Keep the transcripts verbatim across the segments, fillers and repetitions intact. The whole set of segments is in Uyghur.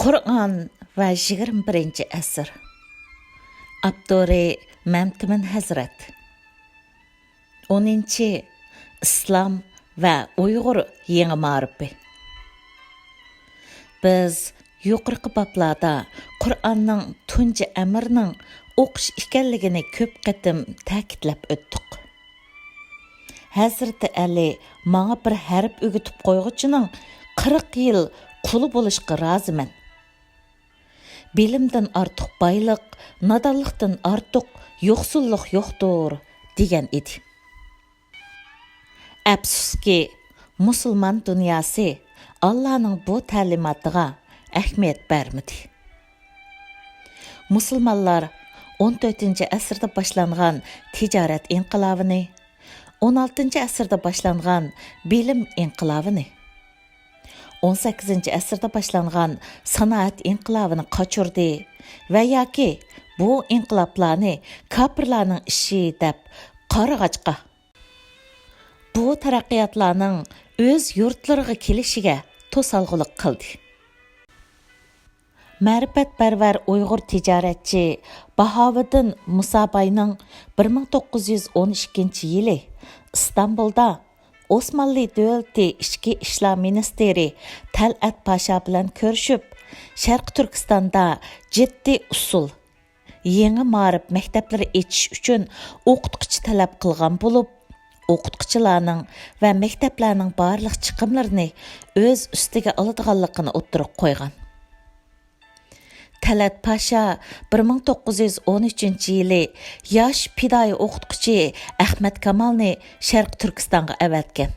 قۇرئان ۋە يىگىرمە بىرىنچى ئەسىر. ئاپتورى مەمتىمىن ھەزرەت. ئونىنچى، ئىسلام ۋە ئۇيغۇر يېڭى مائارىپى. بىز يۇقىرىقى بابلاردا قۇرئاننىڭ تۇنجى ئەمىرنىڭ ئوقۇش ئىكەنلىكىنى كۆپ قېتىم تەكىتلەپ ئۆتتۇق. ھەزرىتى ئەلى ماڭا بىر ھەرپ ئۆگىتىپ قويغۇچىنىڭ قىرىق يىل قۇلى بولۇشقا رازىمەن. بىلىمدىن ئارتۇق بايلىق، نادانلىقتىن ئارتۇق يوقسۇللۇق يوقتۇر، دېگەن ئىدى. ئەپسۇسكى، مۇسۇلمان دۇنياسى ئاللانىڭ بۇ تەلىماتىغا ئەھمىيەت بەرمىدى. مۇسۇلمانلار ئون تۆتىنچى ئەسىردە باشلانغان تىجارەت ئىنقىلابىنى، ئون ئالتىنچى ئەسىردە باشلانغان بىلىم ئىنقىلابىنى، ئون سەككىزىنچى ئەسىردە باشلانغان سانائەت ئىنقىلابىنى قاچۇردى ۋە ياكى بۇ ئىنقىلابلارنى كاپىرلارنىڭ ئىشى دەپ قارىغاچقا، بۇ تەرەققىياتلارنىڭ ئۆز يۇرتلىرىغا كېلىشىگە توسالغۇلۇق قىلدى. مەرىپەتپەرۋەر ئۇيغۇر تىجارەتچى باھاۋىدىن مۇساباينىڭ بىر مىڭ توققۇز يۈز ئون ئىككىنچى يىلى ئىستانبۇلدا ئوسمانلى دۆلىتى ئىچكى ئىشلار مىنىستىرى تەلئەت پاشا بىلەن كۆرۈشۈپ، شەرقىي تۈركىستاندا جىددىي ئۇسۇل، يېڭى مائارىپ مەكتەپلىرى ئېچىش ئۈچۈن ئوقۇتقۇچى تەلەپ قىلغان بولۇپ، ئوقۇتقۇچىلارنىڭ ۋە مەكتەپلەرنىڭ بارلىق چىقىملىرىنى ئۆز ئۈستىگە ئالىدىغانلىقىنى ئوتتۇرىغا قويغان. تەلئەت پاشا بىر مىڭ توققۇز يۈز ئون ئۈچىنچى يىلى ياش پىدائىي ئوقۇتقۇچى ئەخمەت كامالنى شەرقىي تۈركىستانغا ئەۋەتكەن.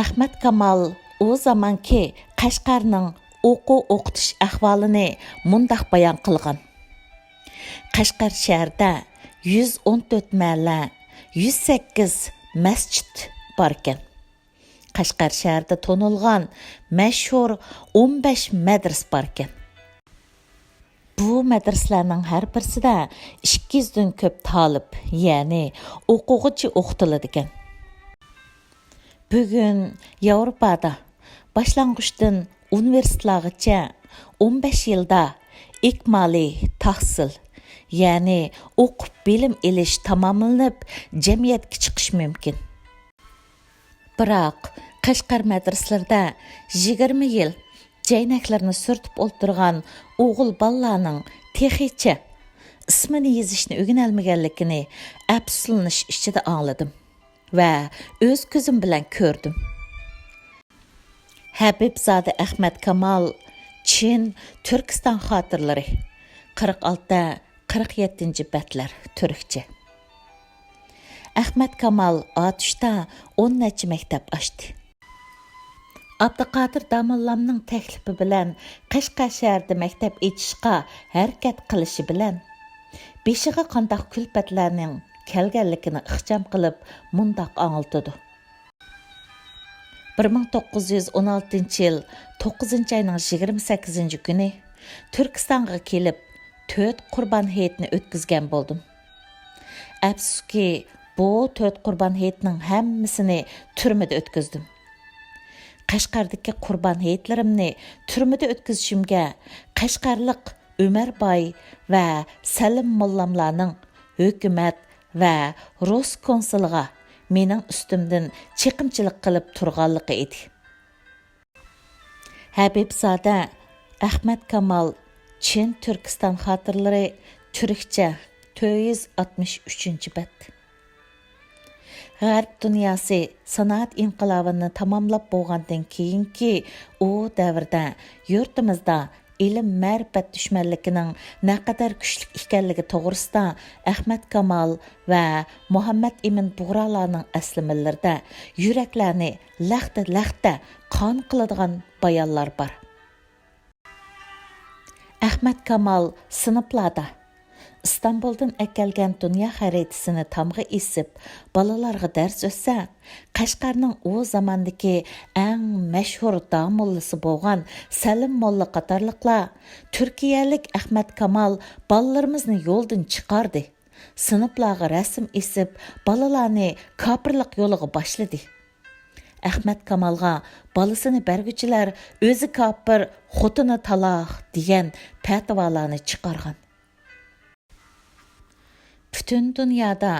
ئەخمەت كامال ئۇ زامانكى قەشقەرنىڭ ئوقۇ ئوقۇتۇش ئەھۋالىنى مۇنداق بايان قىلغان: قەشقەر شەھىرىدە يۈز ئون تۆت مەھەللە، يۈز سەككىز مەسچىت باركەن. قەشقەر شەھىرىدە تونۇلغان مەشھۇر ئون بەش مەدرىسە باركەن. بۇ مەدرىسىلەرنىڭ ھەر بىرسىدە ئىككى يۈزدىن كۆپ تالىپ، يەنى ئوقۇغۇچى ئوقۇتۇلىدىكەن. بۈگۈن ياۋروپادا باشلانغۇچتىن ئۇنىۋېرسىتېتلارغىچە ئون بەش يىلدا ئىكمالىي تەھسىل، يەنى ئوقۇپ بىلىم ئېلىش تاماملىنىپ، جەمئىيەتكە چىقىش مۇمكىن. بىراق، قەشقەر مەدرىسىلىرىدە يىگىرمە يىل جەينەكلىرىنى سۈرتۈپ ئولتۇرغان ئوغۇل بالىلارنىڭ تېخىچە ئىسمىنى يېزىشنى ئۆگىنەلمىگەنلىكىنى ئەپسۇسلىنىش ئىچىدە ئاڭلىدىم ۋە ئۆز كۆزۈم بىلەن كۆردۈم. ھەبىبزادە ئەخمەت كامال، چىن تۈركىستان خاتىرىلىرى، قىرىق ئالتە، قىرىق يەتتىنچى بەتلەر، تۈركچە. ئەخمەت كامال ئاتۇشتا ئون نەچچە مەكتەپ ئاچتى. ئابدۇقادىر داموللامنىڭ تەكلىپى بىلەن قەشقەر شەھىرىدە مەكتەپ ئېچىشقا ھەرىكەت قىلىشى بىلەن، بېشىغا قانداق كۈلپەتلەرنىڭ كەلگەنلىكىنى ئىخچام قىلىپ مۇنداق ئاڭلىتىدۇ. بىر مىڭ توققۇز يۈز ئون ئالتىنچى يىل توققۇزىنچى ئاينىڭ يىگىرمە سەككىزىنچى كۈنى تۈركىستانغا كېلىپ، تۆت قۇربان ھېيتنى ئۆتكۈزگەن بولدۇم. ئەپسۇسكى، بۇ تۆت قۇربان ھېيتنىڭ ھەممىسىنى تۈرمىدە ئۆتكۈزدۈم. قەشقەردىكى قۇربان ھېيتلىرىمنى تۈرمىدە ئۆتكۈزۈشۈمگە قەشقەرلىق ئۆمەر باي ۋە سەلىم موللاملارنىڭ ھۆكۈمەت ۋە رۇس كونسۇلىغا مېنىڭ ئۈستۈمدىن چېقىمچىلىق قىلىپ تۇرغانلىقى ئىدى. ھەبىبزادە ئەخمەت كامال، چىن تۈركىستان خاتىرىلىرى، تۈركچە، تۆت يۈز ئاتمىش ئۈچىنچى بەت. غەرب دۇنياسى سانائەت ئىنقىلابىنى تاماملاپ بولغاندىن كېيىنكى ئۇ دەۋردە يۇرتىمىزدا ئىلىم-مەرىپەت دۈشمەنلىكىنىڭ نەقەدەر كۈچلۈك ئىكەنلىكى توغرىسىدا ئەخمەت كامال ۋە مۇھەممەد ئىمىن بۇغرالارنىڭ ئەسلىمىلىرىدە يۈرەكلەرنى لەختە-لەختە قان قىلىدىغان بايانلار بار. ئەخمەت كامال سىنىپلاردا ئىستانبۇلدىن ئەكەلگەن دۇنيا خەرىتىسىنى تامغا ئېسىپ، بالىلارغا دەرس ئۆتسە، قەشقەرنىڭ ئۇ زاماندىكى ئەڭ مەشھۇر داموللىسى بولغان سەلىم موللا قاتارلىقلار، تۈركىيەلىك ئەخمەت كامال بالىلىرىمىزنى يولدىن چىقاردى، سىنىپلارغا رەسىم ئېسىپ، بالىلارنى كاپىرلىق يولىغا باشلىدى. ئەخمەت كامالغا بالىسىنى بەرگۈچىلەر ئۆزى كاپىر، خوتۇنى تالاق دېگەن پەتىۋالارنى چىقارغان. پۈتۈن دۇنيادا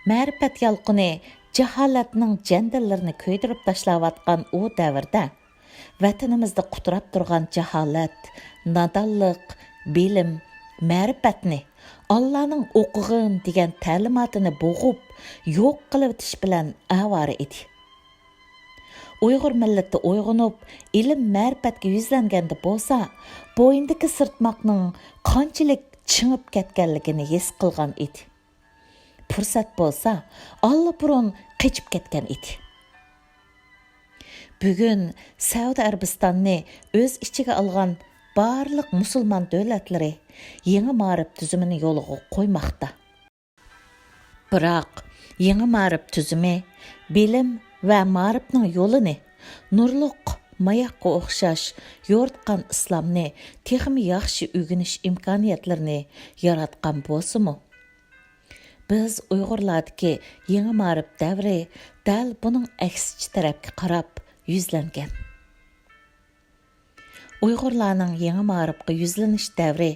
مەرىپەت يالقۇنى جاھالەتنىڭ جەندىللىرىنى كۆيدۈرۈپ تاشلاۋاتقان ئۇ دەۋردە، ۋەتىنىمىزدە قۇتراپ تۇرغان جاھالەت، نادانلىق، بىلىم، مەرىپەتنى، ئاللانىڭ ئوقۇغىن دېگەن تەلىماتىنى بوغۇپ، يوق قىلىۋېتىش بىلەن ئاۋارە ئىدى. ئۇيغۇر مىللىتى ئويغىنىپ، ئىلىم-مەرىپەتكە يۈزلەنگەندە بولسا، بوينىدىكى سىرتماقنىڭ قانچىلىك چىڭىپ كەتكەنلىكىنى ھېس قىلغان ئىدى. پۇرسەت بولسا، ئاللىبۇرۇن قېچىپ كەتكەن ئىدى. بۈگۈن سەئۇدى ئەرەبىستاننى ئۆز ئىچىگە ئالغان بارلىق مۇسۇلمان دۆلەتلىرى يېڭى مائارىپ تۈزۈمىنى يولغا قويماقتا. بىراق، يېڭى مائارىپ تۈزۈمى بىلىم ۋە مائارىپنىڭ يولىنى، نۇرلۇق ماياققا ئوخشاش يورۇتقان ئىسلامنى تېخىمۇ ياخشى ئۆگىنىش ئىمكانىيەتلىرىنى ياراتقان بولسىمۇ، بىز ئۇيغۇرلاردىكى يېڭى مائارىپ دەۋرى دەل بۇنىڭ ئەكسىچە تەرەپكە قاراپ يۈزلەنگەن. ئۇيغۇرلارنىڭ يېڭى مائارىپقا يۈزلىنىش دەۋرى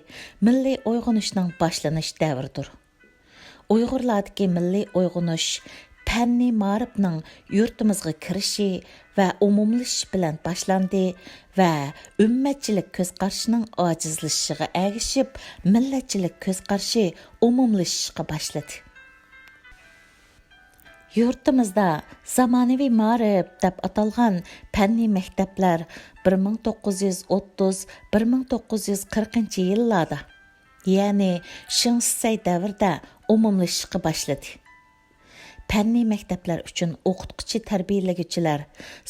مىللىي ئويغىنىشنىڭ باشلىنىش دەۋرىدۇر. ئۇيغۇرلاردىكى مىللىي ئويغىنىش پەننىي مائارىپنىڭ يۇرتىمىزغا كىرىشى ۋە ئومۇملىشىشى بىلەن باشلاندى ۋە ئۈممەتچىلىك كۆز قارىشىنىڭ ئاجىزلىشىشىغا ئەگىشىپ، مىللەتچىلىك كۆز قارىشى ئومۇملىشىشقا باشلىدى. يۇرتىمىزدا زامانىۋى مائارىپ دەپ ئاتالغان پەننىي مەكتەپلەر بىر مىڭ توققۇز يۈز ئوتتۇز، بىر مىڭ توققۇز يۈز قىرىقىنچى يىللاردا، يەنى شېڭ شىسەي دەۋرىدە ئومۇملىشىشقا باشلىدى. پەننىي مەكتەپلەر ئۈچۈن ئوقۇتقۇچى تەربىيەلىگۈچىلەر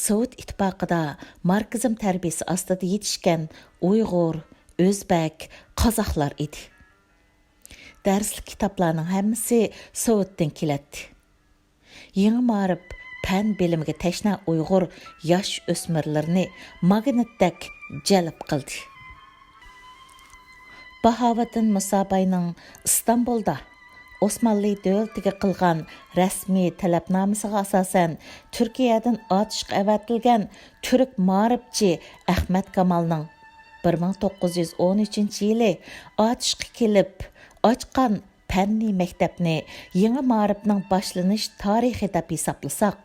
سوۋېت ئىتتىپاقىدا ماركسىزم تەربىيەسى ئاستىدا يېتىشكەن ئۇيغۇر، ئۆزبەك، قازاقلار ئىدى. دەرسلىك كىتابلارنىڭ ھەممىسى سوۋېتتىن كېلەتتى. يېڭى مائارىپ پەن بىلىمىگە تەشنا ئۇيغۇر ياش ئۆسمۈرلىرىنى ماگنىتتەك جەلپ قىلدى. باھاۋۇددىن مۇساباينىڭ ئىستانبۇلدا ئوسمانلى دۆلىتىگە قىلغان رەسمىي تەلەپنامىسىغا ئاساسەن، تۈركىيەدىن ئاتۇشقا ئەۋەتىلگەن تۈرك مائارىپچى ئەخمەت كامالنىڭ بىر مىڭ توققۇز يۈز ئون ئۈچىنچى يىلى ئاتۇشقا كېلىپ ئاچقان پەننىي مەكتەپنى يېڭى مائارىپنىڭ باشلىنىش تارىخى دەپ ھېسابلىساق،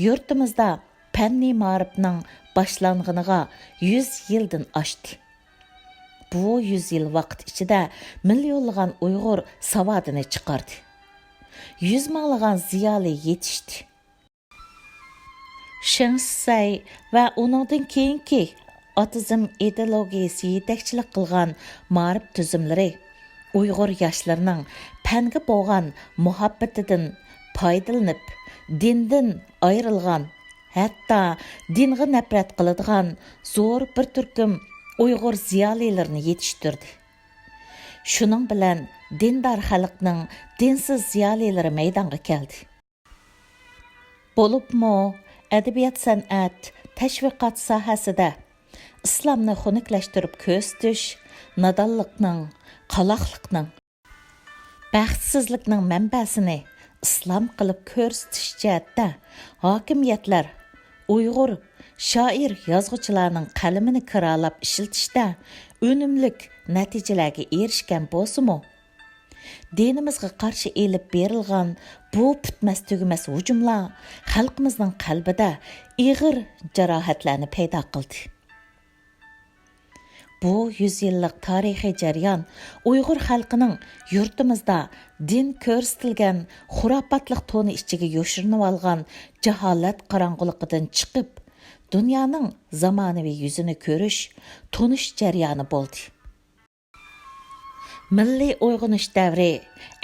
يۇرتىمىزدا پەننىي مائارىپنىڭ باشلانغىنىغا يۈز يىلدىن ئاشتى. بۇ يۈز يىل ۋاقىت ئىچىدە مىليونلىغان ئۇيغۇر ساۋادىنى چىقاردى. يۈز مىڭلىغان زىيالىي يېتىشتى. شېڭ شىسەي ۋە ئۇنىڭدىن كېيىنكى ئاتېئىزم ئىدېئولوگىيىسى يېتەكچىلىك قىلغان مائارىپ تۈزۈملىرى ئۇيغۇر ياشلىرىنىڭ پەنگە بولغان مۇھەببىتىدىن پايدىلىنىپ، دىندىن ئايرىلغان، ھەتتا دىنغا نەپرەت قىلىدىغان زور بىر تۈركۈم ئۇيغۇر زىيالىيلىرىنى يېتىشتۈردى. شۇنىڭ بىلەن دىندار خەلقنىڭ دىنسىز زىيالىيلىرى مەيدانغا كەلدى. بولۇپمۇ ئەدەبىيات-سەنئەت، تەشۋىقات ساھەسىدە ئىسلامنى خۇنۈكلەشتۈرۈپ كۆرسىتىش، نادانلىقنىڭ، قالاقلىقنىڭ، بەختسىزلىكنىڭ مەنبەسىنى ئىسلام قىلىپ كۆرسىتىش جەھەتتە ھاكىمىيەتلەر ئۇيغۇر شائىر-يازغۇچىلارنىڭ قەلىمىنى كىرالاپ ئىشلىتىشتە ئۈنۈملۈك نەتىجىلەرگە ئېرىشكەن بولسىمۇ، دىنىمىزغا قارشى ئېلىپ بېرىلغان بۇ پۈتمەس-تۈگىمەس ھۇجۇملار خەلقىمىزنىڭ قەلبىدە ئېغىر جاراھەتلەرنى پەيدا قىلدى. بۇ يۈز يىللىق تارىخىي جەريان ئۇيغۇر خەلقىنىڭ يۇرتىمىزدا دىن كۆرسىتىلگەن خۇراپاتلىق تونى ئىچىگە يوشۇرۇنۇۋالغان جاھالەت قاراڭغۇلۇقىدىن چىقىپ، دۇنيانىڭ زامانىۋى يۈزىنى كۆرۈش، تونۇش جەريانى بولدى. مىللىي ئويغىنىش دەۋرى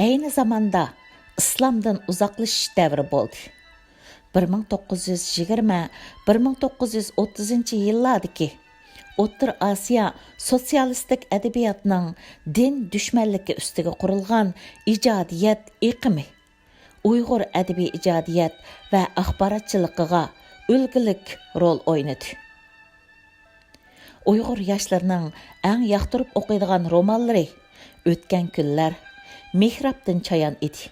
ئەينى زاماندا ئىسلامدىن ئۇزاقلىشىش دەۋرى بولدى. بىر مىڭ توققۇز يۈز يىگىرمە، بىر مىڭ توققۇز يۈز ئوتتۇزىنچى يىللاردىكى ئوتتۇرا ئاسىيا سوتسىيالىستىك ئەدەبىياتىنىڭ دىن دۈشمەنلىكى ئۈستىگە قۇرۇلغان ئىجادىيەت ئېقىمى ئۇيغۇر ئەدەبىي ئىجادىيەت ۋە ئاخباراتچىلىقىغا ئۈلگىلىك رول ئوينىدى. ئۇيغۇر ياشلىرىنىڭ ئەڭ ياقتۇرۇپ ئوقۇيدىغان رومانلىرى ئۆتكەن كۈنلەر، مېھرابتىن چايان ئىدى.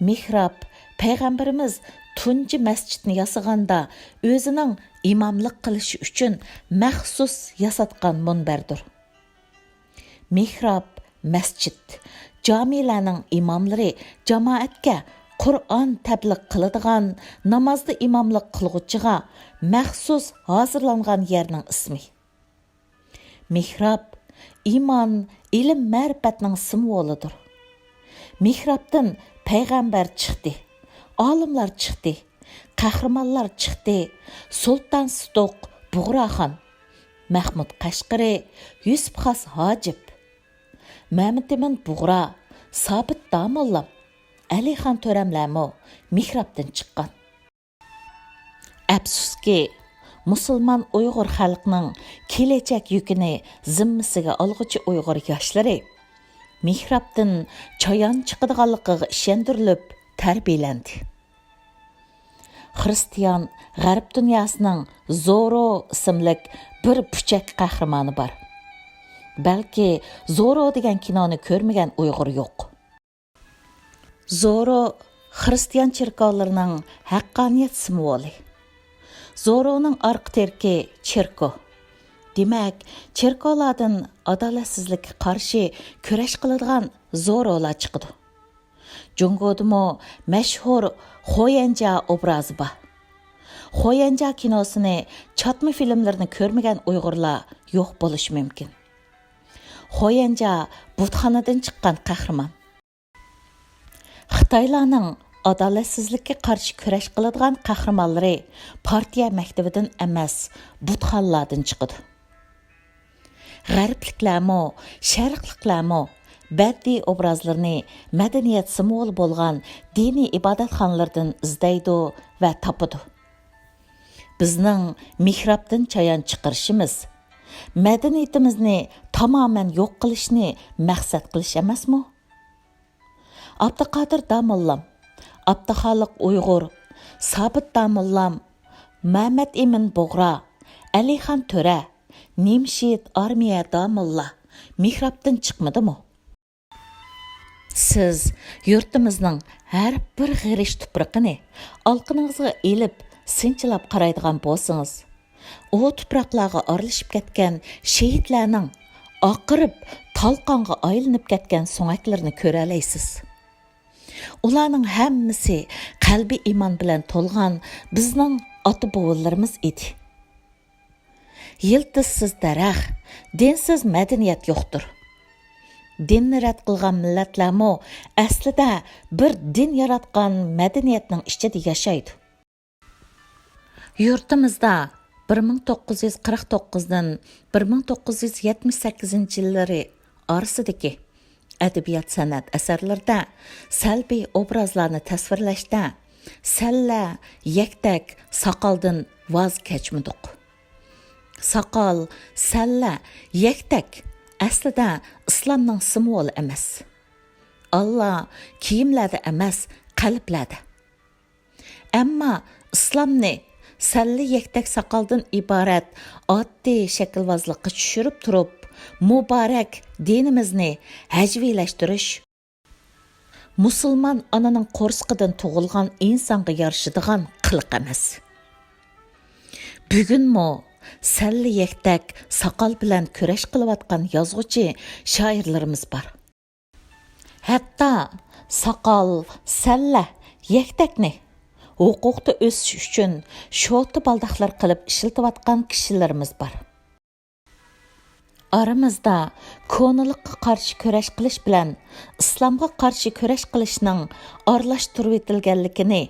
مېھراب پەيغەمبىرىمىز تۇنجى مەسچىتنى ياسىغاندا ئۆزىنىڭ ئىماملىق قىلىشى ئۈچۈن مەخسۇس ياساتقان مۇنبەردۇر. مېھراب، مەسچىت، جامىلەرنىڭ ئىماملىرى جامائەتكە قۇرئان تەبلىغ قىلىدىغان، نامازدا ئىماملىق قىلغۇچىغا مەخسۇس ھازىرلانغان يەرنىڭ ئىسمى. مېھراب، ئىمان، ئىلىم-مەرىپەتنىڭ سىمۋولىدۇر. مېھرابتىن پەيغەمبەر چىقتى، ئالىملار چىقتى، قەھرىمانلار چىقتى، سۇلتان سۇتۇق، بۇغراخان، مەھمۇد قەشقىرى، يۈسۈپ خاس ھاجىپ، مەمتىمىن بۇغرا، سابىت داموللام، ئەلىخان تۆرەملەرمۇ مېھرابتىن چىققان. ئەپسۇسكى، مۇسۇلمان ئۇيغۇر خەلقنىڭ كېلەچەك يۈكىنى زىممىسىگە ئالغۇچى ئۇيغۇر ياشلىرى مېھرابتىن چايان چىقىدىغانلىقىغا ئىشەندۈرۈلۈپ تەربىيەلەندى. خىرىستىيان غەرب دۇنياسىنىڭ زورو ئىسىملىك بىر پۇچەك قەھرىمانى بار. بەلكى زورو دېگەن كىنونى كۆرمىگەن ئۇيغۇر يوق. زورو خىرىستىيان چېركاۋلىرىنىڭ ھەققانىيەت سىمۋولى. زورونىڭ ئارقا تىرىكى چېركو. دېمەك، چېركولاردىن ئادالەتسىزلىككە قارشى كۈرەش قىلىدىغان زورولار چىقىدۇ. جۇڭگودىمۇ مەشھۇر خويەنجا ئوبرازى بار. خويەنجا كىنوسىنى، چاتما فىلىملىرىنى كۆرمىگەن ئۇيغۇرلار يوق بولۇشى مۇمكىن. خويەنجا بۇتخانىدىن چىققان قەھرىمان. خىتايلارنىڭ ئادالەتسىزلىككە قارشى كۈرەش قىلىدىغان قەھرىمانلىرى پارتىيە مەكتىۋىدىن ئەمەس، بۇتخانىلاردىن چىقىدۇ. غەربلىكلەرمۇ، شەرقلىكلەرمۇ بەدىئىي ئوبرازلىرىنى مەدەنىيەت سىمۋولى بولغان دىنىي ئىبادەتخانىلىرىدىن ئىزدەيدۇ ۋە تاپىدۇ. بىزنىڭ مېھرابتىن چايان چىقىرىشىمىز، مەدەنىيىتىمىزنى تامامەن يوق قىلىشنى مەقسەت قىلىش ئەمەسمۇ؟ ئابدۇقادىر داموللام، ئابدۇخالىق ئۇيغۇر، سابىت داموللام، مەمەت ئىمىن بۇغرا، ئەلىخان تۆرە، نىمشېھىت ئارمىيە داموللا مېھرابتىن چىقمىدىمۇ؟ سىز يۇرتىمىزنىڭ ھەر بىر غېرىچ تۇپرىقىنى ئالىقىنىڭىزغا ئېلىپ سىنچىلاپ قارايدىغان بولسىڭىز، ئۇ تۇپراقلارغا ئارىلىشىپ كەتكەن شېھىتلەرنىڭ ئاقىرىپ تالقانغا ئايلىنىپ كەتكەن سۆڭەكلىرىنى كۆرەلەيسىز. ئۇلارنىڭ ھەممىسى قەلبى ئىمان بىلەن تولغان بىزنىڭ ئاتا-بوۋىلىرىمىز ئىدى. يىلتىزسىز دەرەخ، دىنسىز مەدەنىيەت يوقتۇر. دىننى رەت قىلغان مىللەتلەرمۇ ئەسلىدە بىر دىن ياراتقان مەدەنىيەتنىڭ ئىچىدە ياشايدۇ. يۇرتىمىزدا بىر مىڭ توققۇز يۈز قىرىق توققۇزدىن بىر مىڭ توققۇز يۈز يەتمىش سەككىزىنچى يىللىرى ئارىسىدىكى ئەدەبىيات-سەنئەت ئەسەرلىرىدە سەلبىي ئوبرازلارنى تەسۋىرلەشتە سەللە، يەكتەك، ساقالدىن ۋاز كەچمىدۇق. ساقال، سەللە، يەكتەك ئەسلىدە ئىسلامنىڭ سىمۋولى ئەمەس. ئاللا كىيىملەردە ئەمەس، قەلبلەردە. ئەمما ئىسلامنى سەللە يەكتەك ساقالدىن ئىبارەت ئاددىي شەكىلۋازلىققا چۈشۈرۈپ تۇرۇپ، مۇبارەك دىنىمىزنى ھەجۋىيلەشتۈرۈش مۇسۇلمان ئانىنىڭ قورسىقىدىن تۇغۇلغان ئىنسانغا يارىشىدىغان قىلىق ئەمەس. بۈگۈنمۇ سەللە يەكتەك ساقال بىلەن كۈرەش قىلىۋاتقان يازغۇچى، شائىرلىرىمىز بار. ھەتتا ساقال، سەللە، يەكتەكنى ھوقۇقتا ئۆسۈش ئۈچۈن شوتا-بالداقلار قىلىپ ئىشلىتىۋاتقان كىشىلىرىمىز بار. ئارىمىزدا كونىلىققا قارشى كۈرەش قىلىش بىلەن ئىسلامغا قارشى كۈرەش قىلىشنىڭ ئارىلاشتۇرۇۋېتىلگەنلىكىنى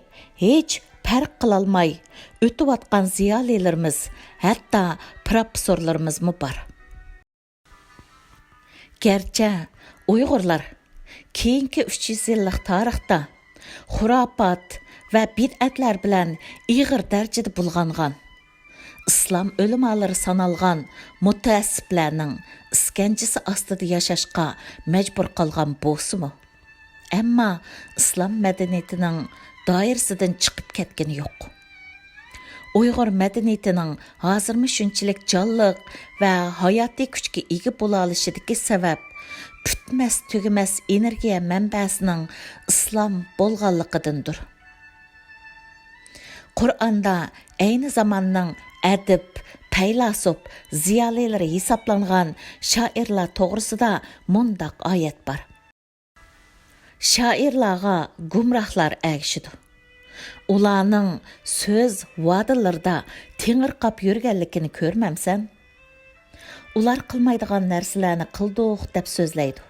ھېچ پەرق قىلالماي ئۆتۈۋاتقان زىيالىيلىرىمىز، ھەتتا پروفېسسورلىرىمىزمۇ بار. گەرچە ئۇيغۇرلار كېيىنكى ئۈچ يۈز يىللىق تارىختا خۇراپات ۋە بىدئەتلەر بىلەن ئېغىر دەرىجىدە بۇلغانغان، ئىسلام ئۆلىمالىرى سانالغان مۇتەئەسسىپلەرنىڭ ئىسكەنجىسى ئاستىدا ياشاشقا مەجبۇر قالغان بولسىمۇ، ئەمما ئىسلام مەدەنىيىتىنىڭ دائىرىسىدىن چىقىپ كەتكىنى يوق. ئۇيغۇر مەدەنىيىتىنىڭ ھازىرمۇ شۇنچىلىك جانلىق ۋە ھاياتىي كۈچكە ئىگە بولالىشىدىكى سەۋەب پۈتمەس-تۈگىمەس ئېنېرگىيە مەنبەسىنىڭ ئىسلام بولغانلىقىدىندۇر. قۇرئاندا ئەينى زاماننىڭ ئەدىب، پەيلاسوپ، زىيالىيلىرى ھېسابلانغان شائىرلار توغرىسىدا مۇنداق ئايەت بار: شائىرلارغا گۇمراھلار ئەگىشىدۇ. ئۇلارنىڭ سۆز ۋادىلىرىدا تېڭىرقاپ يۈرگەنلىكىنى كۆرمەمسەن؟ ئۇلار قىلمايدىغان نەرسىلەرنى قىلدۇق دەپ سۆزلەيدۇ.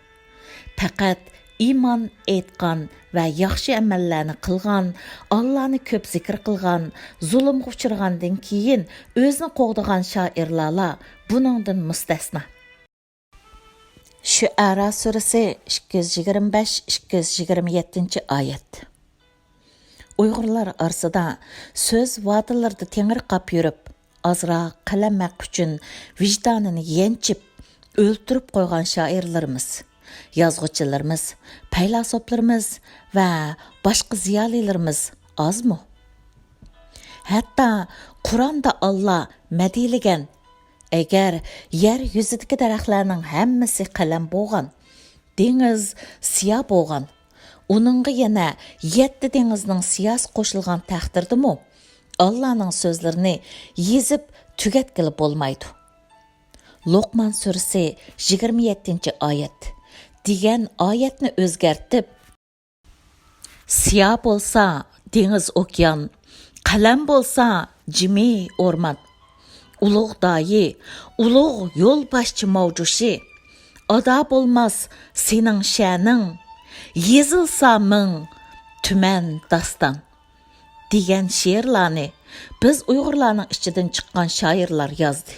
پەقەت ئىمان ئېيتقان ۋە ياخشى ئەمەللەرنى قىلغان، ئاللانى كۆپ زىكىر قىلغان، زۇلۇمغا ئۇچرىغاندىن كېيىن ئۆزىنى قوغدىغان شائىرلارلا بۇنىڭدىن مۇستەسنا. شۇئەرا سۈرىسى ئىككى يۈز يىگىرمە بەش، ئىككى يۈز يىگىرمە يەتتىنچى ئايەت. ئۇيغۇرلار ئارىسىدا سۆز ۋادىلىرىدا تېڭىرقاپ يۈرۈپ، ئازراق قەلەم ھەققى ئۈچۈن ۋىجدانىنى يەنچىپ، ئۆلتۈرۈپ قويغان شائىرلىرىمىز، يازغۇچىلىرىمىز، پەيلاسوپلىرىمىز ۋە باشقا زىيالىيلىرىمىز ئازمۇ؟ ھەتتا قۇرئاندا ئاللا مەدھىيلىگەن، ئەگەر يەر يۈزىدىكى دەرەخلەرنىڭ ھەممىسى قەلەم بولغان، دېڭىز سىيا بولغان، ئۇنىڭغا يەنە يەتتە دېڭىزنىڭ سىياسى قوشۇلغان تەقدىردىمۇ، ئاللانىڭ سۆزلىرىنى يېزىپ تۈگەتكىلى بولمايدۇ. لوقمان سۈرىسى يىگىرمە يەتتىنچى ئايەت دېگەن ئايەتنى ئۆزگەرتىپ، سىيا بولسا دېڭىز ئوكيان، قەلەم بولسا جىمى ئورمان. ئۇلۇغ دايى، ئۇلۇغ يولباشچى ماۋجۇشى، ئادا بولماس سېنىڭ شەنىڭ، يېزىلسا مىڭ تۈمەن داستان، دېگەن شېئىرلارنى بىز ئۇيغۇرلارنىڭ ئىچىدىن چىققان شائىرلار يازدى.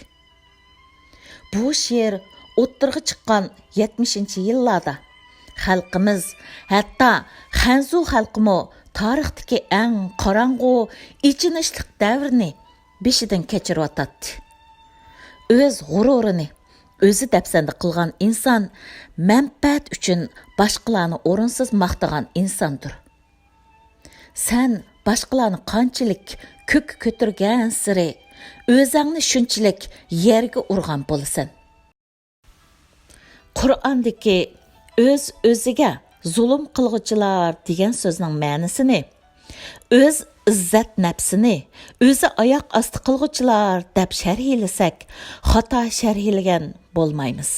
بۇ شېئىر ئوتتۇرىغا چىققان يەتمىشىنچى يىللاردا خەلقىمىز، ھەتتا خەنزۇ خەلقىمۇ تارىختىكى ئەڭ قاراڭغۇ، ئېچىنىشلىق دەۋرنى بېشىدىن كەچۈرۈۋاتاتتى. ئۆز غۇرۇرىنى ئۆزى دەپسەندە قىلغان ئىنسان مەنپەئەت ئۈچۈن باشقىلارنى ئورۇنسىز ماختىغان ئىنساندۇر. سەن باشقىلارنى قانچىلىك كۆككە كۆتۈرگەنسېرى، ئۆزەڭنى شۇنچىلىك يەرگە ئۇرغان بولىسەن. قۇرئاندىكى «ئۆز-ئۆزىگە زۇلۇم قىلغۇچىلار» دېگەن سۆزنىڭ مەنىسىنى «ئۆز ئىززەت-نەپسىنى ئۆزى ئاياق ئاستى قىلغۇچىلار» دەپ شەرھلىسەك، خاتا شەرھلىگەن بولمايمىز.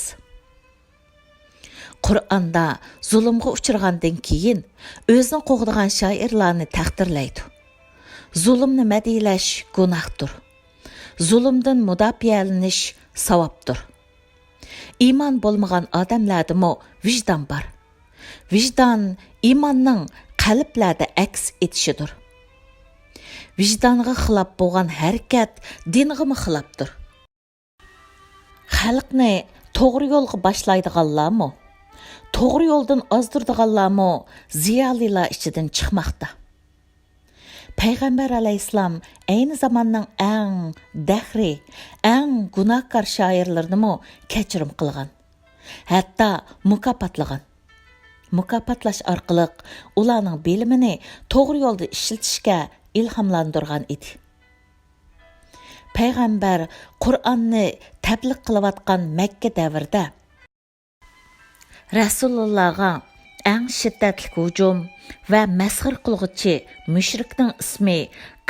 قۇرئاندا زۇلۇمغا ئۇچرىغاندىن كېيىن ئۆزىنى قوغدىغان شائىرلارنى تەقدىرلەيدۇ. زۇلۇمنى مەدھىيلەش گۇناھتۇر. زۇلۇمدىن مۇداپىئەلىنىش ساۋابتۇر. ئىمان بولمىغان ئادەملەردىمۇ ۋىجدان بار. ۋىجدان ئىماننىڭ قەلبلەردە ئەكس ئېتىشىدۇر. ۋىجدانغا خىلاپ بولغان ھەرىكەت دىنغىمۇ خىلاپتۇر. خەلقنى توغرا يولغا باشلايدىغانلارمۇ، توغرا يولدىن ئازدۇرىدىغانلارمۇ زىيالىيلار ئىچىدىن چىقماقتا. پەيغەمبەر ئەلەيھىسسالام ئەينى زاماننىڭ ئەڭ دەھرىي، ئەڭ گۇناھكار شائىرلىرىنىمۇ كەچۈرۈم قىلغان، ھەتتا مۇكاپاتلىغان. مۇكاپاتلاش ئارقىلىق ئۇلارنىڭ بىلىمىنى توغرا يولدا ئىشلىتىشكە ئىلھاملاندۇرغان ئىدى. پەيغەمبەر قۇرئاننى تەبلىغ قىلىۋاتقان مەككە دەۋرىدە رەسۇلۇللاغا ئەڭ شىددەتلىك ھۇجۇم ۋە مەسخىرە قىلغۇچى مۇشرىكنىڭ ئىسمى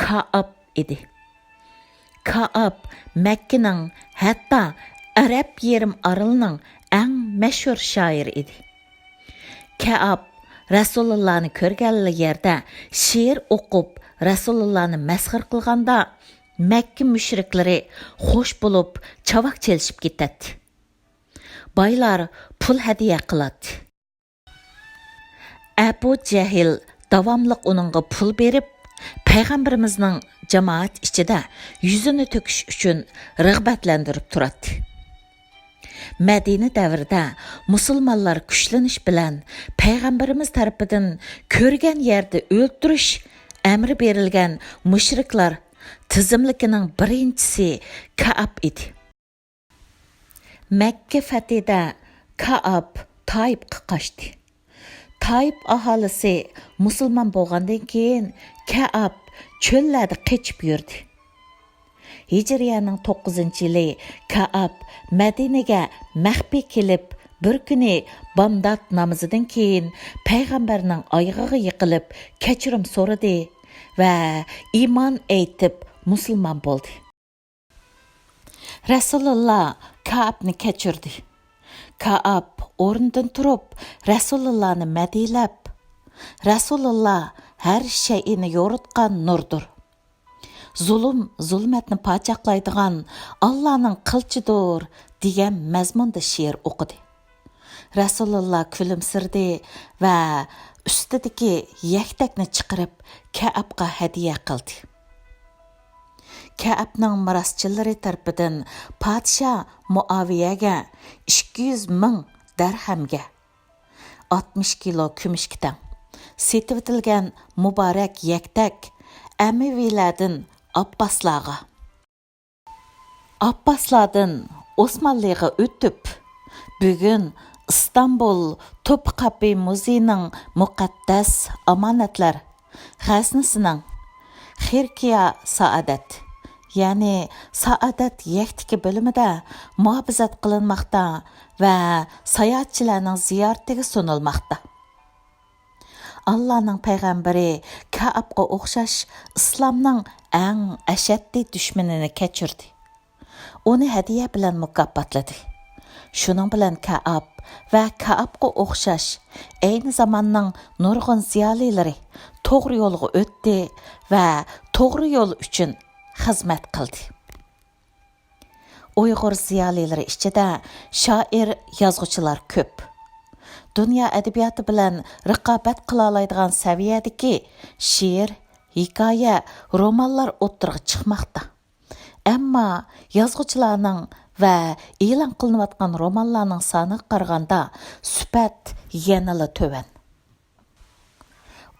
كائاب ئىدى. كائاب مەككىنىڭ، ھەتتا ئەرەب يېرىم ئارىلىنىڭ ئەڭ مەشھۇر شائىرى ئىدى. كائاب رەسۇلۇللانى كۆرگەنلا يەردە شېئىر ئوقۇپ، رەسۇلۇللانى مەسخىرە قىلغاندا، مەككە مۇشرىكلىرى خوش بولۇپ، چاۋاك چېلىشىپ كېتەتتى. بايلار پۇل ھەدىيە قىلاتتى. ئەبۇ جەھىل داۋاملىق ئۇنىڭغا پۇل بېرىپ، پەيغەمبىرىمىزنىڭ جامائەت ئىچىدە يۈزىنى تۆكۈش ئۈچۈن رىغبەتلەندۈرۈپ تۇراتتى. مەدىنە دەۋرىدە مۇسۇلمانلار كۈچلىنىش بىلەن پەيغەمبىرىمىز تەرىپىدىن كۆرگەن يەردە ئۆلتۈرۈش ئەمرى بېرىلگەن مۇشرىكلار تىزىملىكىنىڭ بىرىنچىسى كائاب ئىدى. مەككە فەتھىدە كائاب تائىپقا قاچتى. تائىپ ئاھالىسى مۇسۇلمان بولغاندىن كېيىن، كائاب چۆللەردە قېچىپ يۈردى. ھىجرىيەنىڭ توققۇزىنچى يىلى كائاب مەدىنىگە مەخپىي كېلىپ، بىر كۈنى بامدات نامىزىدىن كېيىن پەيغەمبەرنىڭ ئايىغىغا يىقىلىپ، كەچۈرۈم سورىدى ۋە ئىمان ئېيتىپ مۇسۇلمان بولدى. رەسۇلۇللا كائابنى كەچۈردى. كائاب ئورنىدىن تۇرۇپ، رەسۇلۇللانى مەدھىيلەپ، رەسۇلۇللا ھەر شەيئىنى يورۇتقان نۇردۇر. زۇلۇم، زۇلمەتنى پاچاقلايدىغان ئاللانىڭ قىلچىدۇر دېگەن مەزمۇندا شېئىر ئوقۇدى. رەسۇلۇللا كۈلۈمسىرىدى ۋە ئۈستىدىكى يەكتەكنى چىقىرىپ، كەئەبقا ھەدىيە قىلدى. كەئەبنىڭ مىراسچىلىرى تەرىپىدىن پادىشاھ مۇئاۋىيەگە ئىككى يۈز مىڭ دەرھەمگە، ئاتمىش كىلو كۈمۈشكە تەڭ، سېتىۋېتىلگەن مۇبارەك يەكتەك ئەمەۋىيلەردىن ئابباسلارغا، ئابباسلاردىن ئوسمانلىغا ئۆتۈپ، بۈگۈن ئىستانبۇل توپقاپى مۇزېيىنىڭ مۇقەددەس ئامانەتلەر خەزنىسىنىڭ خىركىيا سائادەت، يەنى سائادەت يەكتىكى بۆلۈمىدە مۇھاپىزەت قىلىنماقتا ۋە ساياھەتچىلەرنىڭ زىيارىتىگە سۇنۇلماقتا. ئاللانىڭ پەيغەمبىرى كائابقا ئوخشاش ئىسلامنىڭ ئەڭ ئەشەددىي دۈشمىنىنى كەچۈردى. ئۇنى ھەدىيە بىلەن مۇكاپاتلىدى. شۇنىڭ بىلەن كائاب ۋە كائابقا ئوخشاش ئەينى زاماننىڭ نۇرغۇن زىيالىيلىرى توغرا يولغا ئۆتتى ۋە توغرا يول ئۈچۈن خىزمەت قىلدى. ئۇيغۇر زىيالىيلىرى ئىچىدە شائىر، يازغۇچىلار كۆپ. دۇنيا ئەدەبىياتى بىلەن رىقابەت قىلالايدىغان سەۋىيەدىكى شېئىر، ھېكايە، رومانلار ئوتتۇرىغا چىقماقتا. ئەمما يازغۇچىلارنىڭ ۋە ئېلان قىلىنىۋاتقان رومانلارنىڭ سانىغا قارىغاندا سۈپەت يەنىلا تۆۋەن.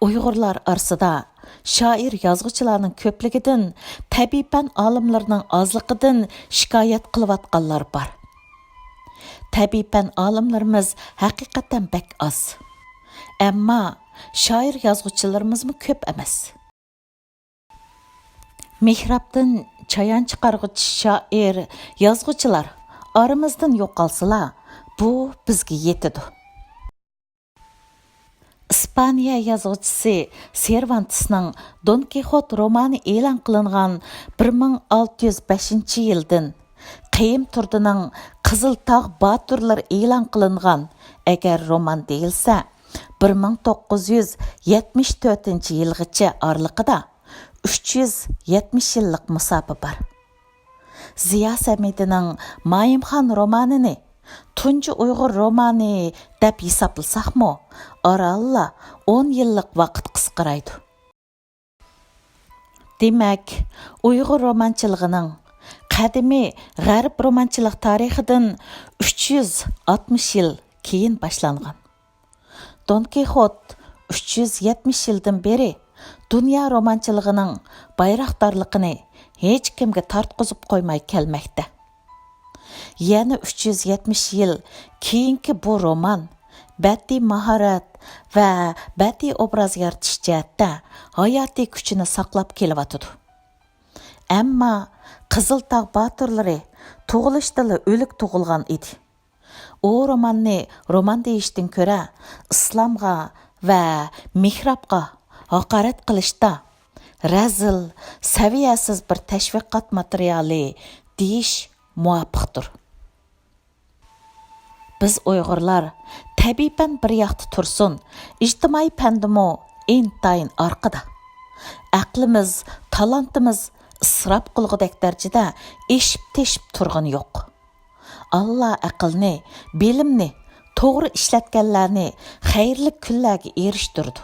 ئۇيغۇرلار ئارىسىدا شائىر، يازغۇچىلارنىڭ كۆپلۈكىدىن، تەبىئىي پەن ئالىملىرىنىڭ ئازلىقىدىن شىكايەت قىلىۋاتقانلار بار. تەبىئىي پەن ئالىملىرىمىز ھەقىقەتەن بەك ئاز. ئەمما شائىر، يازغۇچىلىرىمىزمۇ كۆپ ئەمەس. مېھرابتىن چايان چىقارغۇچى شائىر، يازغۇچىلار ئارىمىزدىن يوقالسىلا، بۇ بىزگە يېتىدۇ. ئىسپانىيە يازغۇچىسى سېرۋانتېسنىڭ دون كىخوت رومانى ئېلان قىلىنغان بىر مىڭ ئالتە يۈز بەشىنچى يىلدىن، قېيۇم تۇردىنىڭ قىزىل تاغ باتۇرلىرى ئېلان قىلىنغان، ئەگەر رومان دېيىلسە، بىر مىڭ توققۇز يۈز يەتمىش تۆتىنچى يىلغىچە ئارىلىقىدا ئۈچ يۈز يەتمىش يىللىق مۇساپە بار. زىيا سەمىدىنىڭ مايىمخان رومانىنى تۇنجى ئۇيغۇر رومانى دەپ ھېسابلىساقمۇ، ئارانلا ئون يىللىق ۋاقىت قىسقىرايدۇ. دېمەك، ئۇيغۇر رومانچىلىقىنىڭ قەدىمىي غەرب رومانچىلىق تارىخىدىن ئۈچ يۈز ئاتمىش يىل كېيىن باشلانغان. دون كىخوت ئۈچ يۈز يەتمىش يىلدىن بېرى دۇنيا رومانچىلىقىنىڭ بايراقدارلىقىنى ھېچكىمگە تارتقۇزۇپ قويماي كەلمەكتە. يەنە ئۈچ يۈز يەتمىش يىل كېيىنكى بۇ رومان بەدىئىي ماھارەت ۋە بەدىئىي ئوبراز يارىتىش جەھەتتە ھاياتىي كۈچىنى ساقلاپ كېلىۋاتىدۇ. ئەمما قىزىل تاغ باتۇرلىرى تۇغۇلۇشتىلا ئۆلۈك تۇغۇلغان ئىدى. ئۇ روماننى رومان دېيىشتىن كۆرە، ئىسلامغا ۋە مېھرابقا ھاقارەت قىلىشتا رەزىل، سەۋىيەسىز بىر تەشۋىقات ماتېرىيالى دېيىش مۇۋاپىقتۇر. بىز ئۇيغۇرلار تەبىئىي پەن بىر ياقتا تۇرسۇن، ئىجتىمائىي پەندىمۇ ئىنتايىن ئارقىدا. ئەقلىمىز، تالانتىمىز ئىسراپ قىلغۇدەك دەرىجىدە ئېشىپ تېشىپ تۇرغىنى يوق. ئاللا ئەقىلنى، بىلىمنى توغرا ئىشلەتكەنلەرنى خەيرلىك كۈنلەرگە ئېرىشتۈرىدۇ.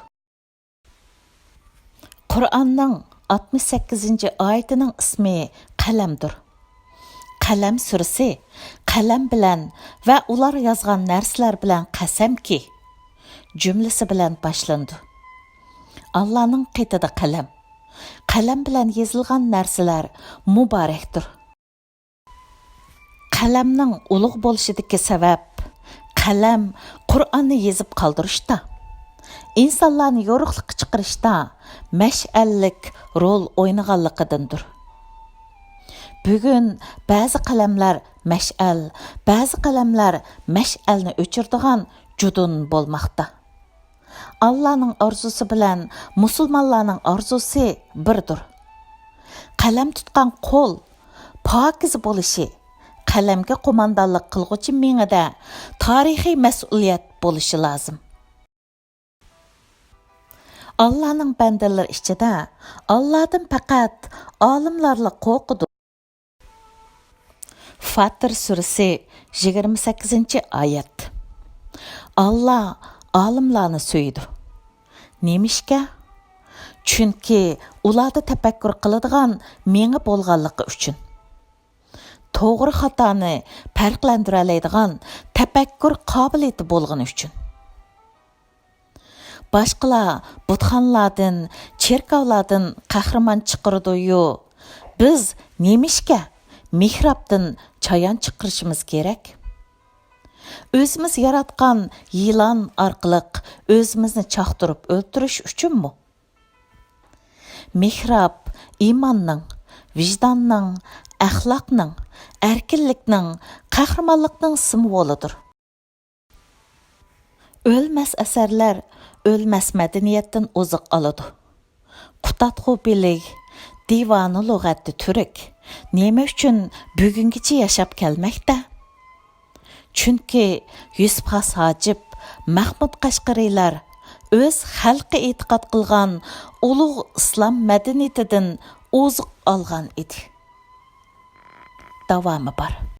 قۇرئاننىڭ ئاتمىش سەككىزىنچى ئايىتىنىڭ ئىسمى قەلەمدۇر. قەلەم سۈرىسى قەلەم بىلەن ۋە ئۇلار يازغان نەرسىلەر بىلەن قەسەمكى، جۈملىسى بىلەن باشلىنىدۇ. ئاللانىڭ قېتىدا قەلەم. قەلەم بىلەن يېزىلغان نەرسىلەر مۇبارەكتۇر. قەلەمنىڭ ئۇلۇغ بولۇشىدىكى سەۋەب، قەلەم قۇرئاننى يېزىپ قالدۇرۇشتا، ئىنسانلارنى يورۇقلۇققا چىقىرىشتا مەشئەللىك رول ئوينىغانلىقىدىندۇر. بۈگۈن بەزى قەلەملەر مەشئەل، بەزى قەلەملەر مەشئەلنى ئۆچۈرىدىغان جۇدۇن بولماقتا. ئاللانىڭ ئارزۇسى بىلەن مۇسۇلمانلارنىڭ ئارزۇسى بىردۇر. قەلەم تۇتقان قول پاكىز بولۇشى، قەلەمگە قوماندانلىق قىلغۇچى مېڭىدە تارىخىي مەسئۇلىيەت بولۇشى لازىم. ئاللانىڭ بەندىلىرى ئىچىدە ئاللادىن پەقەت ئالىملارلا قورقىدۇ. فاتىر سۈرىسى، يىگىرمە سەككىزىنچى ئايەت. ئاللا ئالىملارنى سۆيىدۇ. نېمىشقا؟ چۈنكى ئۇلاردا تەپەككۇر قىلىدىغان مېڭە بولغانلىقى ئۈچۈن. توغرا خاتانى پەرقلەندۈرەلەيدىغان تەپەككۇر قابىلىيىتى بولغىنى ئۈچۈن. باشقىلار بۇتخانىلاردىن، چېركاۋلاردىن قەھرىمان چىقىرىدۇ-يۇ، بىز نېمىشقا مېھرابتىن چايان چىقىرىشىمىز كېرەك؟ ئۆزىمىز ياراتقان يىلان ئارقىلىق ئۆزىمىزنى چاقتۇرۇپ ئۆلتۈرۈش ئۈچۈنمۇ؟ مېھراب ئىماننىڭ، ۋىجداننىڭ، ئەخلاقنىڭ، ئەركىنلىكنىڭ، قەھرىمانلىقنىڭ سىمۋولىدۇر. ئۆلمەس ئەسەرلەر ئۆلمەس مەدەنىيەتتىن ئوزۇق ئالىدۇ. قۇتادغۇ بىلىگ، دىۋانۇ لۇغەتى تۈرك نېمە ئۈچۈن بۈگۈنگىچە ياشاپ كەلمەكتە؟ چۈنكى يۈسۈپ خاس ھاجىپ، مەھمۇد قەشقىرىلەر ئۆز خەلقى ئېتىقاد قىلغان ئۇلۇغ ئىسلام مەدەنىيىتىدىن ئوزۇق ئالغان ئىدى. داۋامى بار.